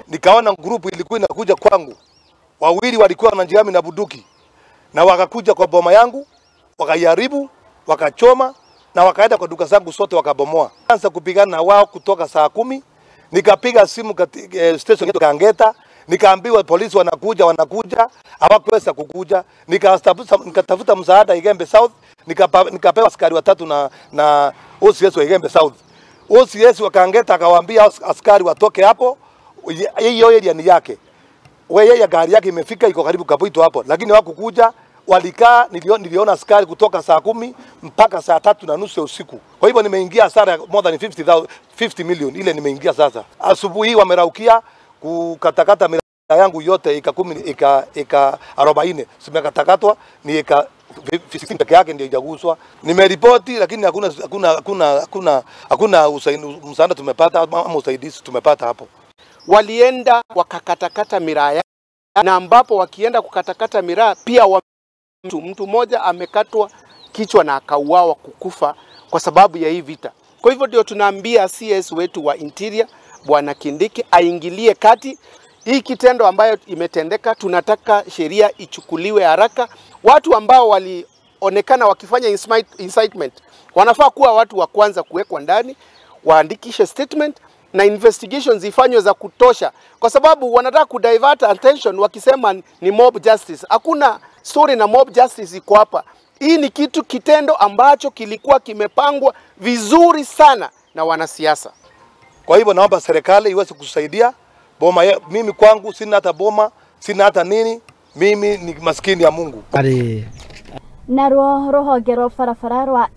Nikaona grupu ilikuwa inakuja kwangu. Wawili walikuwa wanajihami na bunduki. Na wakakuja kwa boma yangu, wakaiharibu, wakachoma na wakaenda kwa duka zangu sote wakabomoa. Anza kupigana na wao kutoka saa 10. Nikapiga simu station yetu Kangeta, nikaambiwa polisi wanakuja, hawakuweza kukuja. Nikatafuta msaada Igembe South, nikapewa askari watatu na OCS wa Igembe South. OCS wa Kangeta akawaambia askari watoke hapo, hiyo area ni yake. Wewe ya gari yake imefika iko karibu Kabuito hapo, lakini hawakukuja. Walikaa, niliona askari kutoka saa 10 mpaka saa 3:30 usiku. Kwa hivyo nimeingia hasara more than 50 million ile nimeingia sasa. Asubuhi wameraukia kukatakata miraa yangu yote eka 10 eka 40 zimekatakatwa, ni eka 15 peke yake ndio haijaguswa. Nimeripoti lakini hakuna msaada tumepata ama usaidizi tumepata hapo. Walienda wakakatakata miraa, na ambapo wakienda kukatakata miraa pia mtu mmoja amekatwa kichwa na akauawa kukufa kwa sababu ya hii vita. Kwa hivyo ndio tunaambia CS wetu wa Interior Bwana Kindiki aingilie kati hii kitendo ambayo imetendeka. Tunataka sheria ichukuliwe haraka. Watu ambao walionekana wakifanya incitement wanafaa kuwa watu wa kwanza kuwekwa ndani, waandikishe statement na investigations ifanywe za kutosha, kwa sababu wanataka kudivert attention wakisema ni mob justice. Hakuna story na mob justice iko hapa. Hii ni kitendo ambacho kilikuwa kimepangwa vizuri sana na wanasiasa. Kwa hivyo naomba serikali iweze kusaidia boma. Mimi kwangu sina hata boma, sina hata nini, mimi ni maskini ya Mungu. Naruo ruhonge rwa barabara rwa